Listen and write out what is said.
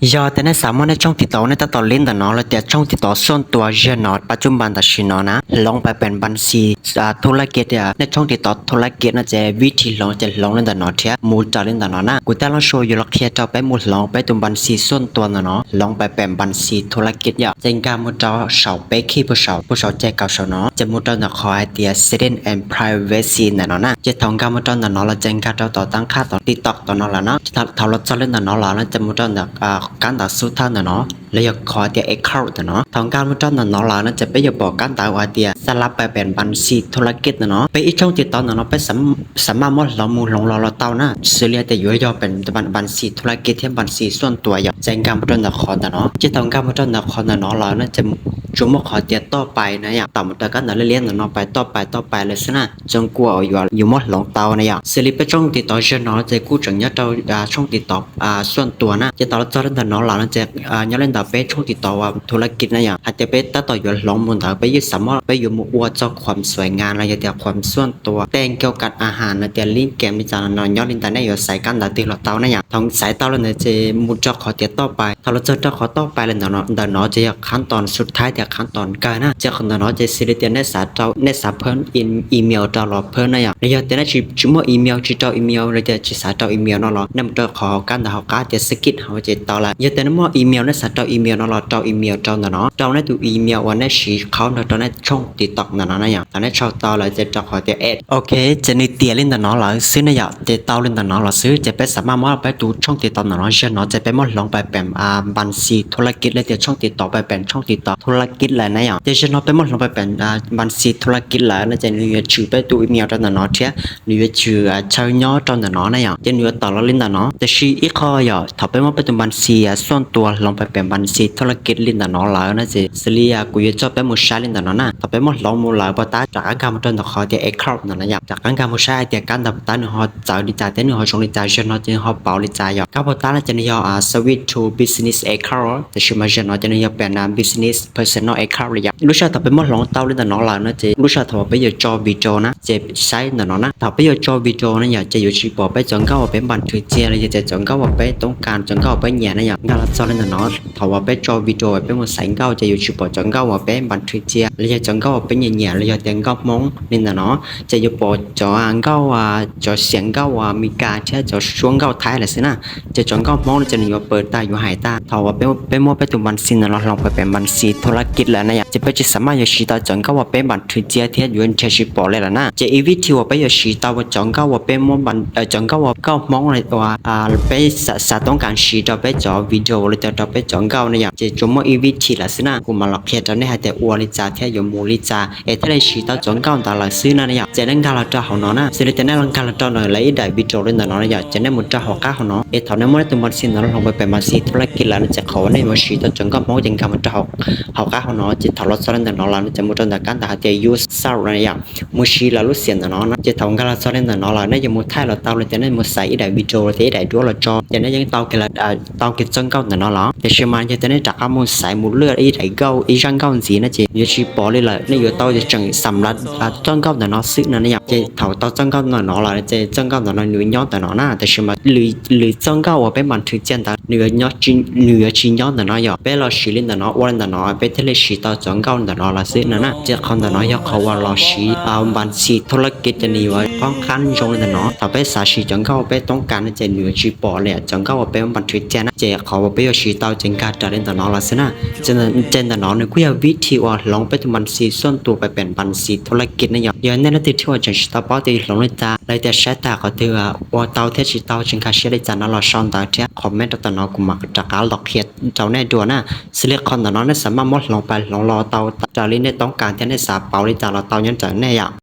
Yau te ne sa mo ne chong ti to ne ta to lin da no la te chong ti to suan tua je no, pa chum ban da shi no na, long pa pen ban si, a, thu la kit ya, ne chong ti to thu la kit na je vi ti long je long lin da no tia, mu ta lin da no na. Ku ta long sho yo la khia ta pe mu long pe tum ban si suan tua na no, long pa pen ban si thu la kit ya. Je nga mu ta shao pe ki pu shao, pu shao je ka shao no. Je mu ta na kho ai tia setting and privacy na no na. Je thong nga mu ta na no la je nga ta to tang kha to TikTok to no la na. Thao, thao la cho lin da no la na je mu ta na, a, ການດາວສຸດທ້າຍນະເນາະ ແລ້ວຢາກຂໍເຕີຍ account ນະເນາະ. ທາງການໝົດເຈົ້ານະເນາະ ລາວນະຈະໄປຢາກບອກການດາວວ່າເຕີຍ ສຳລັບໄປເປັນບັນຊີທຸລະກິດນະເນາະ. ໄປອີກຊ່ອງຕິດຕໍ່ນະເນາະ ໄປສາມາດ ສາມາດໝົດລອງໝູ່ລອງລອລະເຕົ້ານະ ເສລີແຕ່ຢູ່ຢອກເປັນບັນ ບັນຊີທຸລະກິດ ແທນບັນຊີສ່ວນຕົວຢາກແຈ້ງການໝົດເຈົ້ານະເນາະ ນະເນາະ. ຈະຕ້ອງການໝົດເຈົ້ານະເນາະ ລາວນະຈະ ຈະມາຂໍເຕີຍຕໍ່ໄປນະ ຢາກຕາມມາຕະການດາວເລື້ອຍໆນະເນາະ ໄປຕໍ່ໄປ ຕໍ່ໄປເລີຍຊະນະ ຈົນກວ່າຢູ່ ຢູ່ໝົດລອງເຕົ້ານະ ຢາກ ເສລີໄປຊ່ອງຕິດຕໍ່ເຈົ້ານະເນາະ ຈະກູຈະຍອດເຈົ້າ ອ່າ ຊ່ອງຕິດຕໍ່ ອ່າ ສ່ວນຕົວນະ ຈະຕອນລັບຈອດເລີຍນະເນາະ ລາວນະຈະ ອ່າ ຍອດເລີຍນະເນາະ ເປັນຊ່ອງຕິດຕໍ່ວ່າທຸລະກິດນະ ຢາກ ຫາກຈະເປັນຕາຕໍ່ຢູ່ລອງໝູ່ເນາະ ໄປຢູ່ສາມາດໄປຢູ່ໝູ່ອວດເຈົ້າຄວາມສວຍງາມ ແລ້ວຢາກແຕ່ຄວາມສ່ວນຕົວ ແຕ່ງກ່ຽວກັບອາຫານ ແລ້ວແຕ່ຫຼິ້ນເກມນີ້ຈ້ານະເນາະ ຍອດຫຼິ້ນຕາແນວຢູ່ໃສ່ກັນດາວຕື່ລະເຕົ້ານະ ຢາກ ທາງສາຍເຕົ້າແລ້ວນະ ຈະໝູ່ເຈົ້າຂໍເຕີຍຕໍ່ໄປ ຖ້າລາວຈອດເຈົ້າຂໍຕໍ່ໄປແລ້ວນະເນາະ ດາວເນາະ ຈະຢາກຂັ້ນຕອນສຸດທ້າຍ ແຕ່ຂັ້ນຕອນການນະ ຈະ ດາວເນາະ ຈະຊິໄດ້ເຕີຍໃນສາເຈົ້າ ໃນສາເພິ່ນ ອີ ອີເມວເຈົ້າລາວເພິ່ນນະ ຢາກ ແລ້ວຢາກແຕ່ນະ ຊິ ຊິໝົດອີເມວ ຊິເຈົ້າອີເມວ ແລ້ວຈະ ຊິສາເຈົ້າອີເມວເນາະ ລາວ ນຳເຈົ້າຂໍການດາວເຮົາກາ ຈະສະກິດເຮົາຈະຕໍ່ລະ ຢາກແຕ່ນະໝົດອີເມວນະ ສາເຈົ້າອີເມວເນາະ ລາວເຈົ້າອີເມວເຈົ້ານະເນາະ ເຈົ້າໃນຕູອີເມວ ອັນໃນສີຂາວເນາະ ເຈົ້າໃນ ຊ່ອງຕິກຕັອກນະເນາະ ນະ ຢາກ ຕອນນີ້ເຈົ້າຕໍ່ແລ້ວຈະ ເຈົ້າຂໍເຕີຍແອັດ ໂອເຄ ຈະນີ້ເຕີຍເລີຍນະເນາະ ລາວຊື່ນະ ຢາກ ຈະຕໍ່ເລີຍນະເນາະ ລາວຊື່ ຈະໄປສາມາດມາໄປຕູຊ່ອງຕິກຕັອກນະເນາະ ເຈົ້າເນາະ ຈະໄປໝົດລອງໄປເປັນ ອ່າ ບັນຊີທຸລະກິດ ແລ້ວແຕ່ຊ່ອງຕິກຕັອກໄປເປັນຊ່ອງຕິກຕັອກທຸລະກິດແລ້ວນະ ຢາກ ຈະເຈົ້າເນາະ ໄປໝົດລອງໄປເປັນ ອ່າ ບັນຊີທຸລະກິດແລ້ວນະ ຈະໜູຈະໄປຕູອີເມວເຈົ້ານະເນາະ ເທຍ ໜູຈະ ອ່າ ເຈົ້າຍອດເຈົ້ານະເນາະ ນະ ຢາກ ຈະໜູຕໍ່ລະຫຼິ້ນນະເນາະ ແຕ່ຊີອີກຂໍ້ ຢາກ ຖ້າໄປໝົດໄປຕູບັນຊີ ອ່າ ສ່ວນຕົວ ລອງໄປເປັນບັນຊີທຸລະກິດຫຼິ້ນນະເນາະ ລາວນະ ຈະ ສະເລີຍ ກູຢາກຈອດໄປໝູ່ຊາຍຫຼິ້ນນະເນາະນະ ຖ້າໄປໝົດລອງໝູ່ລາວ ບໍ່ຕາຈາກການການໝົດເຈົ້ານະ ຂໍເຕີຍແອັດເຂົ້ານະ ນະ ຢາກ ຈາກການການໝູ່ຊາຍ ເຕີຍການດຳຕາໜຶ່ງຮອດເຈົ້າລິຈາ ແຕ່ໜຶ່ງຮອດຊ່ອງລິຈາ ເຈົ້າເນາະ ຈະຮອດເປົ່າລິຈາ ຢາກ ກາບໍ່ຕາລະຈະນີ້ ອ່າ ສະວິດທູບິສເນັສແອັດເຂົ້າ ແຕ່ຊິມາເຈົ້າເນາະ ຈະນີ້ເປັນ ອ່າ ບິສເນັສເພີເຊີນອລແອັດເຂົ້າ ລະ ຢາກ ລູກຊາຍ ຖ້າໄປໝົດລອງເຕົ້າຫຼິ້ນນະເນາະ ລາວນະ ຈະ ລູກຊາຍ ຖ້າວ່າໄປຢາກຈອດວິດີໂອນະ ຈະ ໃຊ້ນະເນາະນະ ຖ້າໄປຢາກຈອດວິດີໂອນະ ຢາກ ຈະຢູ່ຊິບອກໄປຈອນເກົ້າວ່າເປັນບັນທຶກເຈ້ຍ ລະຢາກຈະຈອນເກົ້າວ່າໄປຕ້ອງການ ຈອນເກົ້າວ່າໄປແຍ່ນະ ຢາກ ກາລະຈອນເລີຍນະເນາະ ຖ້າວ່າໄປຈອດວິດີໂອໄປໝົດໃສ່ເກົ້າ ຈະຢູ່ຊິບອກຈອນເກົ້າວ່າເປັນບັນທຶກເຈ້ຍ ລະຢາກຈອນເກົ້າວ່າໄປແຍ່ນະ ລະຢາກແຕ່ເກົ້າໂມງນີ້ນະເນາະ ຈະຢູ່ປອກຈອນເກົ້າວ່າ ຈອນສຽງເກົ້າອາເມລິກາ ເທຍ ຈອນຊ່ວງເກົ້າໄທລະຊີ້ນະ ຈະຈອນເກົ້າໂມງ ຈະຢູ່ເປີດຕາຢູ່ຫາຍຕາ ຖ້າວ່າໄປ ໄປໝົດໄປຕູບັນຊີນະເນາະ ລອງໄປເປັນບັນຊີທຸລະກິດແລ້ວນະ ຢາກ ຈະໄປຈະສາມາດຢູ່ຊິຕາຈອນເກົ້າວ່າເປັນບັນ ຖືເຈຍເທດຢູ່ເອັນເທຍຊິປອລເລີຍລະນະ ຈະອີກວິທີວ່າໄປຢູ່ຊີຕາວ່າຈອງເກົ້າວ່າເປັນໂມງບັນ ເອີ ຈອງເກົ້າວ່າເກົ້າໂມງເລີຍວ່າ ອ່າ ໄປສາ ສາຕ້ອງການຊີຕາໄປຈອວິດີໂອເລີຍຕາໄປຈອງເກົ້ານະ ຢາກຈະຈົມມາອີກວິທີລະຊະນະ ກູມາລອກເຮັດຕາແນ່ໃຫ້ແຕ່ອວລິຈາແທ້ຢູ່ໝູ່ລິຈາ ເອ ແທ້ໄດ້ຊີຕາຈອງເກົ້າຕາລະຊືນນະ ຢາກຈະນັ້ນກາລະຕາເຮົາເນາະນະ ຊິໄດ້ແຕ່ນັ້ນກາລະຕາເນາະ ລະອີກໄດ້ວິດີໂອເລີຍນະເນາະ ຢາກຈະແນະໝູ່ຕາເຮົາກາເຮົາເນາະ ເອ ເທົ່າແນະໝູ່ຕາເຮົາ ເຮົາກາເຮົາເນາະ ຈະເຂົ້າມາຊີທຸລະກິດລະນະ ຈະຂໍແນະໝູ່ຊີຕາຈອງເກົ້າໂມງ ຈະກາມາຕາເຮົາ ເຮົາກາເຮົາເນາະ ຈະເທົ່າລະຊະນັ້ນເນາະ ລະຈະໝູ່ຕາການຕາເຮົາຈະຢູສເຊົາລະນະ ຢາກ ໝູ່ຊີລະລູເຊຍນນະເນາະ ຈະເທົ່າກາລະຊອນເນາະ ລະນະ ຢາກໝູ່ໄທລະເຕົາ ລະຈະໄດ້ໝູ່ໃສອີໄດ້ວິດີໂອ ລະຈະໄດ້ດູລະຈອ ຈະໄດ້ຍັງເຕົາກິນລະ ເຕົາກິນຈອງເກົ້ານະເນາະ ລະຈະຊິມາຈະໄດ້ຕາກາໝູ່ໃສໝູ່ເລືອດ ອີໄດ້ເກົ້າ ອີຈັງເກົ້າຈີນະ ຈະຢູ່ຊິປອເລີຍລະ ນະຢູ່ເຕົາຈະຈັ່ງສຳລັບ ອາ ຈອງເກົ້ານະເນາະ ຊຶກນະນະ ຢາກຈະເທົ່າເຕົາຈອງເກົ້ານະເນາະ ລະຈະຈອງເກົ້ານະເນາະ ໜູຍອດຕະເນາະນະ ແຕ່ຊິມາ ຫຼື ຫຼືຈອງເກົ້າອອກໄປມັນຖືເຈນຕາ ໜູຍອດ ໜູຍອດຊິຍອດນະເນາະ ຢາກ ເປລາຊີລິນນະເນາະ ອວນນະເນາະ ເປເທເລຊີຕາຈອງເກົ້ານະເນາະ ລະຊຶກນະນະ ຈະເຂົ້ານະເນາະ ຢາກເຂົ້າວ່າລາຊີ ອາ ບັນຊີທຸລະ ກິດຈະນີ້ວ່າຂ້ອນຂ້າງຍົງເລີຍນະເນາະ ຖ້າໄປສາຊີຈອງເກົ້າໄປຕ້ອງການນະ ຈະໜີຊີປອເລີຍ ຈອງເກົ້າວ່າໄປບັນທຶກແຈ້ນະ ຈະເຂົາວ່າໄປຢູ່ຊີເຕົາຈຶ່ງກາຈະເລັນຕະເນາະ ລະຊະນະ ຈະເນ ຈະນະເນາະ ໃນກຸຍາວິທີວ່າລອງໄປເປັນບັນຊີສ່ວນຕົວໄປເປັນບັນຊີທຸລະກິດນະ ຢາກ ໃນນາທີທີ່ວ່າຈັ່ງຊິຕາປອກຈະຢູ່ລົງເລີຍຈາ ແລະ ແຕ່ສາຍຕາກໍຖືວ່າ ວ່າເຕົາແທ້ຊິເຕົາຈຶ່ງກາເຊຍໄດ້ຈານະ ລະຊອນຕາແທ້ ຄອມເມັນຕະເນາະ ກູມາກະຕະກາລອກເຮັດເຈົ້າແນ່ດ່ວນນະ ຊິເລັກຄອນຕະເນາະ ນະສາມາດໝົດລອງໄປລອງລໍເຕົາ ຕາລີເນຕຕ້ອງການແທ້ ນະສາເປົາລິຈາລະເຕົາຍັງຈະແນ່ຢາກ